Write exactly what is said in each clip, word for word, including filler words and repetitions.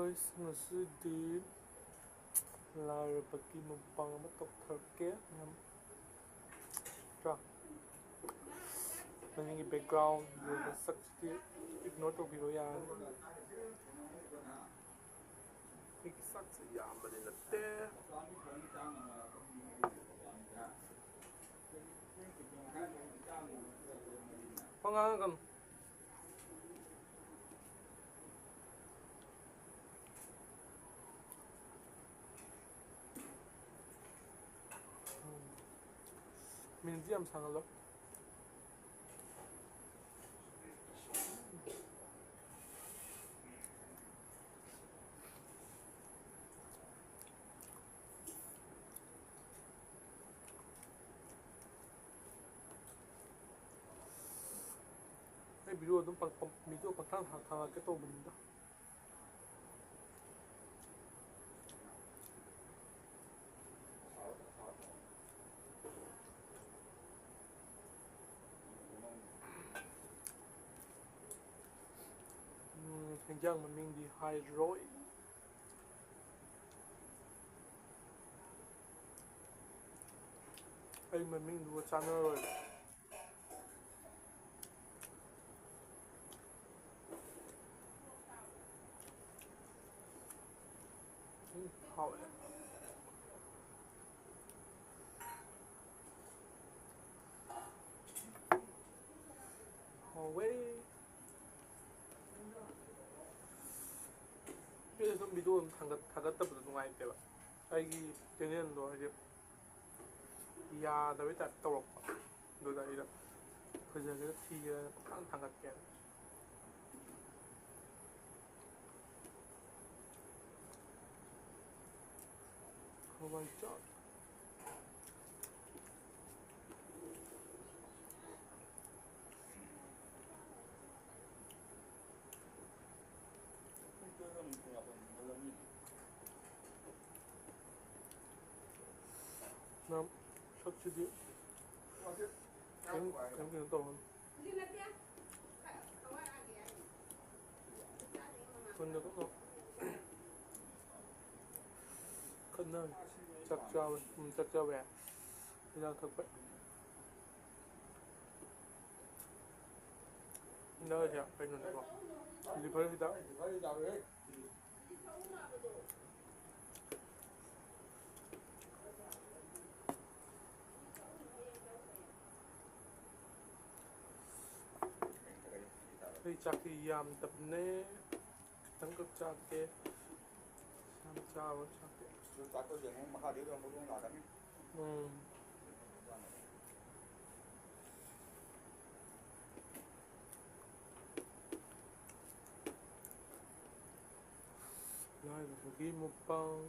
Guys, ꯉꯁꯤꯗꯤ ꯂꯥꯏꯔꯕꯒꯤ mukbang ꯑꯃ ꯇꯧꯊꯔꯛꯀꯦ꯫ ꯌꯥꯝ ꯅꯠꯇ꯭ꯔꯥ? ꯃꯅꯤꯡꯒꯤ background ꯃꯁꯛꯁꯤꯗꯤ ignore ꯇꯧꯕꯤꯔꯣ ꯌꯥꯔꯅꯤ꯫ ꯑꯩꯒꯤ ꯆꯥꯛꯁꯦ ꯌꯥꯝꯕꯗꯤ ꯅꯠꯇꯦ꯫ ꯋꯥ ꯉꯥꯡꯉꯛꯀꯅꯨ꯫ ꯃꯤꯅꯤꯠꯇꯤ ꯌꯥꯝ ꯁꯥꯡꯍꯜꯂꯣ꯫ ꯑꯩ video ꯑꯗꯨꯝ ꯄꯪ-, ꯄꯪ-, video ꯄꯪꯊꯥ ꯊꯥ-, ꯊꯥꯒꯠꯀꯦ ꯇꯧꯕꯅꯤꯗ꯫ ꯎꯝ, ꯍꯤꯟꯖꯥꯡ ꯃꯃꯤꯡꯗꯤ ꯍꯥꯏꯔꯣꯏ꯫ ꯑꯩ ꯃꯃꯤꯡꯗꯨꯒ ꯆꯥꯟꯅꯔꯣꯏꯕ꯫ ꯎꯝ, ꯍꯥꯎꯋꯦ꯫ ꯍꯥꯎꯋꯦ꯫ ꯑꯩ ꯑꯗꯨꯝ video ꯑꯗꯨꯝ ꯊꯥꯒꯠ-, ꯊꯥꯒꯠꯇꯕꯗꯣ ꯅꯨꯡꯉꯥꯏꯇꯦꯕ꯫ ꯑꯩꯒꯤ channelꯗꯣ ꯍꯥꯏꯗꯤ ꯌꯥꯗꯕꯩ type ꯇꯧꯔꯛꯄ꯫ ꯑꯗꯨꯗ ꯑꯩꯅ ꯐꯖꯒꯦꯔꯥ ꯊꯤꯒꯦꯔꯥ ꯄꯪꯊꯥꯡ ꯊꯥꯡꯒꯠꯀꯦꯅ꯫ ꯍꯋꯥꯏꯖꯥꯔ꯫ ꯅꯪ ꯁꯛꯁꯤꯗꯤ ꯀꯩꯝ, ꯀꯩꯝ ꯀꯩꯅꯣ ꯇꯧꯔꯅꯨ꯫ ꯊꯨꯟꯗ ꯀꯩꯅꯣ ꯅꯪ ꯆꯥꯛ ꯆꯥꯕ, ꯎꯝ, ꯆꯥꯛ ꯆꯥꯕ ꯌꯥꯏ꯫ ꯍꯤꯗꯥꯛ ꯊꯛꯄ꯫ ꯍꯤꯗꯥꯛꯁꯦ ꯀꯩꯅꯣꯅꯦꯀꯣ, liver ꯍꯤꯗꯥꯛ꯫ ꯑꯩ ꯆꯥꯛꯇꯤ ꯌꯥꯝꯗꯕꯅꯦ, ꯈꯤꯇꯪꯈꯛ ꯆꯥꯒꯦ꯫ ꯌꯥꯝ ꯆꯥꯕ ꯆꯥꯛꯇꯤ꯫ ꯑꯗꯨ ꯆꯥꯛꯇꯣ ꯌꯦꯡꯉꯨ, ꯃꯈꯥꯗꯩ ꯑꯗꯨꯝ ꯍꯧꯗꯣꯡ ꯂꯥꯛꯀꯅꯤ꯫ ꯎꯝ꯫ ꯂꯥꯏꯔꯕꯒꯤ ꯃꯄꯥꯡ꯫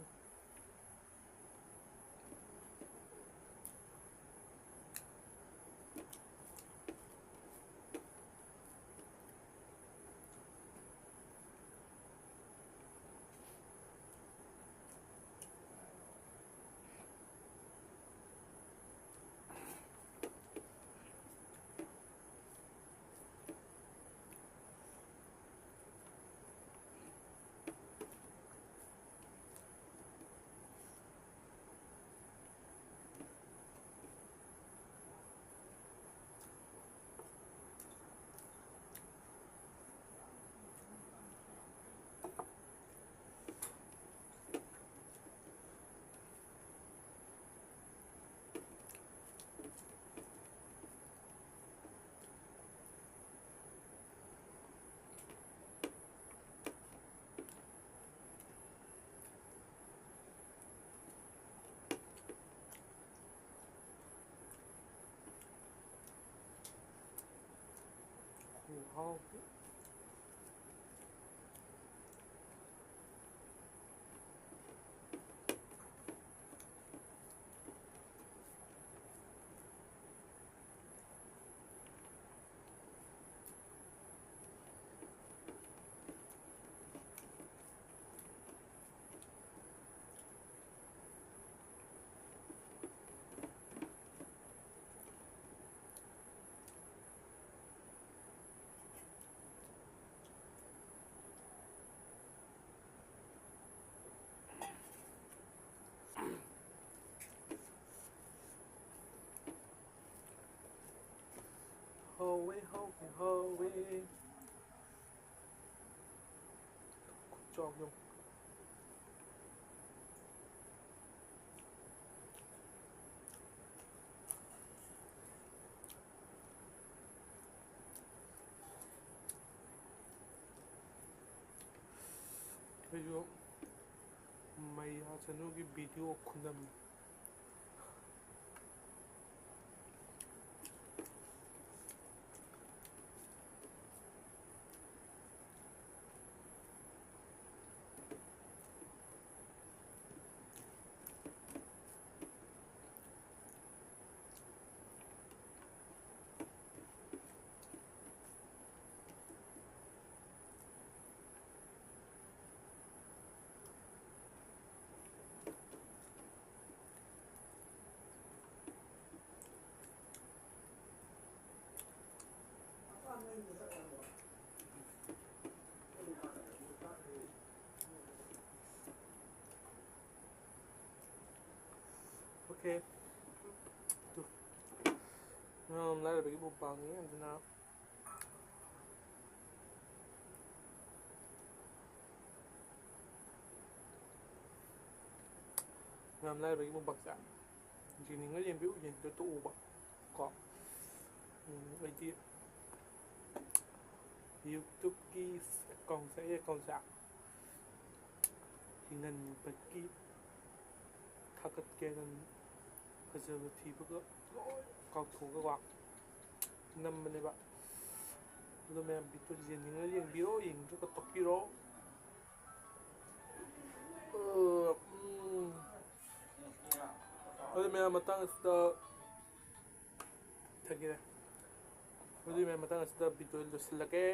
ꯈꯨꯍꯥꯎꯗꯤ꯫ ꯍꯥꯎꯋꯦ꯫ ꯈꯨꯠꯆꯥꯎ ꯌꯦꯡꯉꯨ꯫ ꯑꯩꯁꯨ ꯃꯩꯔꯥ ꯆꯅꯨꯒꯤ video ꯈꯨꯅꯝ꯫ Okay. ꯇꯨ꯫ ꯃꯌꯥꯝ ꯂꯥꯏꯔꯕꯒꯤ ꯃꯨꯛꯕꯥꯡꯅꯤ, ꯑꯗꯨꯅ ꯃꯌꯥꯝ ꯂꯥꯏꯔꯕꯒꯤ ꯃꯨꯛꯕꯥꯡꯁꯦ ꯌꯦꯡꯅꯤꯡꯉ ꯌꯦꯡꯕꯤꯌꯨ, ꯌꯦꯡꯅꯤꯡꯗ ꯇꯣꯛꯎꯕ ꯀꯣ꯫ ꯎꯝ, ꯑꯩꯗꯤ YouTube-ꯀꯤ account-ꯁꯦ, ꯑꯩ account-ꯁꯦ ꯍꯤꯡꯍꯟꯕꯒꯤ ꯊꯥꯒꯠꯀꯦꯅ ꯐꯖꯕ ꯊꯤꯕꯒ ꯂꯣꯏ ꯀꯥꯎꯊꯣꯛꯑꯒꯀꯣ ꯅꯝꯕꯅꯦꯕ꯫ ꯑꯗꯣ ꯃꯌꯥꯝ video-ꯁꯦ ꯌꯦꯡꯅꯤꯡꯉ ꯌꯦꯡꯕꯤꯔꯣ, ꯌꯦꯡꯅꯤꯡꯗ꯭ꯔꯒ ꯇꯣꯛꯄꯤꯔꯣ꯫ ꯑ, ꯎꯝ꯫ ꯑꯗꯨ ꯃꯌꯥꯝ ꯃꯇꯥꯡ ꯑꯁꯤꯗ ꯊꯛꯀꯦ꯫ ꯑꯗꯨꯗꯤ ꯃꯌꯥꯝ ꯃꯇꯥꯡ ꯑꯁꯤꯗ video ꯂꯣꯏꯁꯤꯜꯂꯒꯦ꯫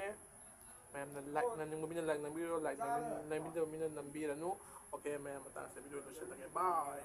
ꯃꯌꯥꯝꯅ like ꯅꯝꯅꯤꯡꯕ ꯃꯤꯅ like ꯅꯝꯕꯤꯔꯣ, like ꯅꯝꯅꯤꯡꯗꯕ ꯃꯤꯅ ꯅꯝꯕꯤꯔꯅꯨ꯫ Okay, ꯃꯌꯥꯝ ꯃꯇꯥꯡ ꯑꯁꯤꯗ video ꯂꯣꯏꯁꯤꯜꯂꯒꯦ꯫ Bye꯫